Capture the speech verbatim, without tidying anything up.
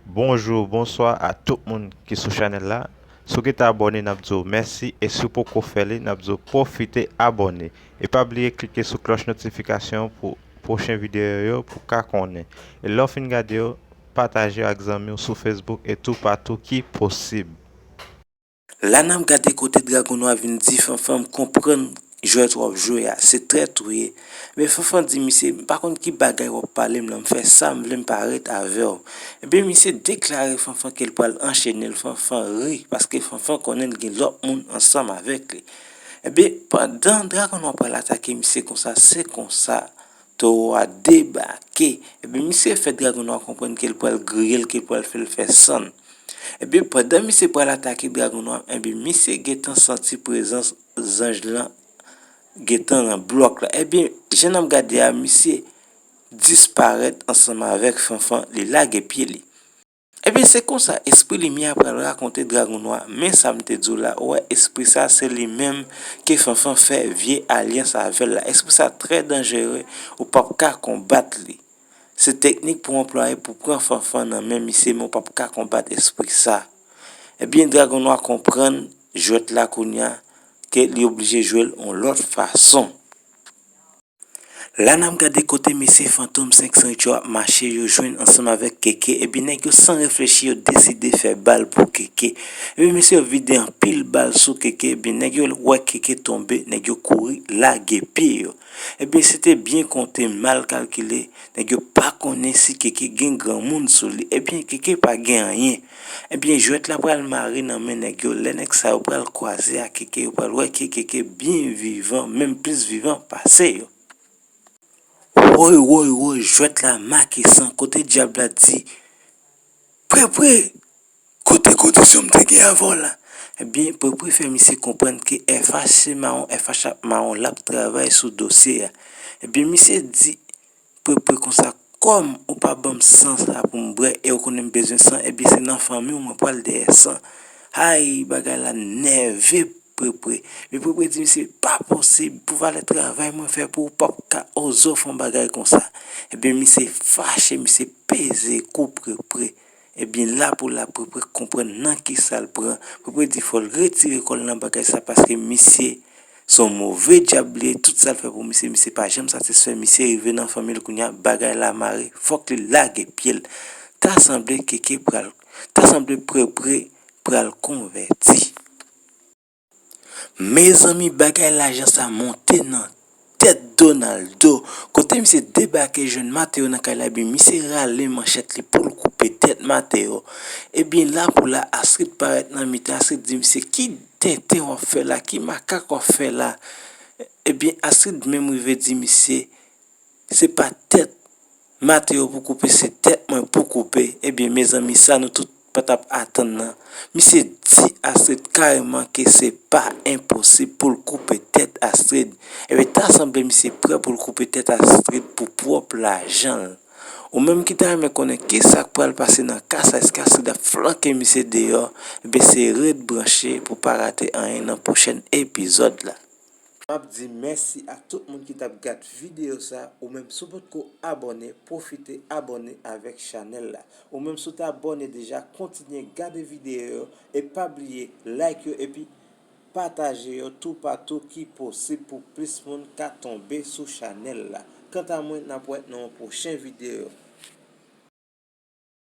Bonjou, bonswa a tout moun ki sou chanèl la. Si w gentan abòne, n ap di w mèsi, e si w poko fè li, n ap di w pwofite abòne. E pa bliye klike sou klòch notifikasyon pou pwochen videyo yo pou w ka konnen. E lè w fin gade yo, pataje yo ak zanmi w sou Facebook e toupatou ki posib. La n ap gade kote Dragon Nwa vin di Fanfan, m konprann jwèt w ap jwe a, se trèt ou ye. Men Fanfan di misye, m pa konn ki bagay w ap pale m lan, m fè sa m vle, m pa ret avè w. Ebyen misye deklare Fanfan ke l pral anchene l, Fanfan ri, paske Fanfan konnen l gen lòt moun ansanm avèk li. Ebyen pandan Dragon Nwa pral atake misye konsa, se konsa towo a debake. Ebyen misye fè Dragon Nwa konprann ke l pral griye l, ke l pral fè l fè sann. Ebyen pandan misye pral atake Dragon Nwa, ebyen misye gentan santi prezans zanj lan gentan nan blòk la. Ebyen jan n ap gade a, misye disparèt ansanm avèk Fanfan, li lage pye li. Ebyen se konsa espri limyè a pral rakonte Dragon Nwa, men sa m te di w la, ou wè espri sa se li menm ke Fanfan fè vye alyans avè l la. Espri sa trè danjere, ou p ap ka konbat li. Se teknik pou w anplwaye pou pran Fanfan nan men misye, men w p ap ka konbat espri sa. Ebyen Dragon Nwa konprann jwèt la kounye a, ke li oblije jwe l yon lòt fason. La n ap gade kote mesye Fantom senk san uit yo ap mache, yo jwenn ansanm avèk Keke, ebyen nèg yo san reflechi yo deside fè bal pou Keke. Ebyen mesye yo vide anpil bal sou Keke, ebyen nèg yo wè Keke tonbe, nèg yo kouri lage pye yo. Ebyen se te byen konte, mal kalkile, nèg yo pa konnen si Keke gen granmoun sou li, ebyen Keke pa gen anyen. Ebyen jwèt la pral mare nan men nèg yo, lè nèg sa yo pral kwaze ak Keke, yo pral wè ke Keke byen vivan, menm plis vivan pase yo. Woy woy woy, jwèt la make san, kote dyab la di, Prepre, kote kondisyon m te gen avè w la? Ebyen Prepre fè misye konprann ke F H se mawon, F H ap mawon, l ap travay sou dosye a. Ebyen misye di Prepre konsa, kòm ou pa ban m san sa pou m bwè e ou konnen m bezwen san, ebyen se nan fanmi w mwen pral dèyè san. Ay, bagay la nève Prepre. Men Prepre di misye pa posib, pou valè travay mwen fè pou ou p ap ka oze w fè yon bagay konsa. Ebyen misye fache, misye peze kou Prepre. Ebyen la pou la Prepre konprann nan kisa l pran. Prepre di fò l retire kò l nan bagay sa paske misye se yon move dyab li ye, tout sa l fè pou misye, misye pa janm satisfè, misye rive nan fanmi l kounye a, bagay la mare, fòk li lage pye l. Ta sanble Keke pral, ta sanble Prepre pral konvèti. Mezanmi, bagay lajan sa monte nan tèt Donaldo. Kote misye debake jwenn Mateo nan kay la, ebyen misye rale manchèt li pou l koupe tèt Mateo. Ebyen la pou la Astrid parèt nan mitan, Astrid di misye, ki tenten w ap fè la, ki makak w ap fè la? Ebyen Astrid menm rive di misye, se pa tèt Mateo pou koupe, se tèt mwen pou koupe. Ebyen mezanmi, sa nou tout pa t ap atann nan. Misye di Astrid kareman ke se pa enposib pou l koupe tèt Astrid. Ebyen ta sanble misye prè pou l koupe tèt Astrid pou pwòp lajan l. Ou menm ki ta renmen konnen kisa k pral pase nan ka sa, èske Astrid ap flanke misye deyò? Ebyen se ret branche pou pa rate anyen nan pwochèn epizòd la. M ap di mèsi ak tout moun ki t ap gad videyo sa, ou menm si w potko abòne, pwofite abòne avèk chanèl la. Ou menm si w te abòne deja, kontinye gade videyo yo e pa bliye like yo epi pataje yo toupatou ki posib pou plis moun ka tonbe sou chanèl la. Kanta mwen, n ap wè nan yon pwochen videyo.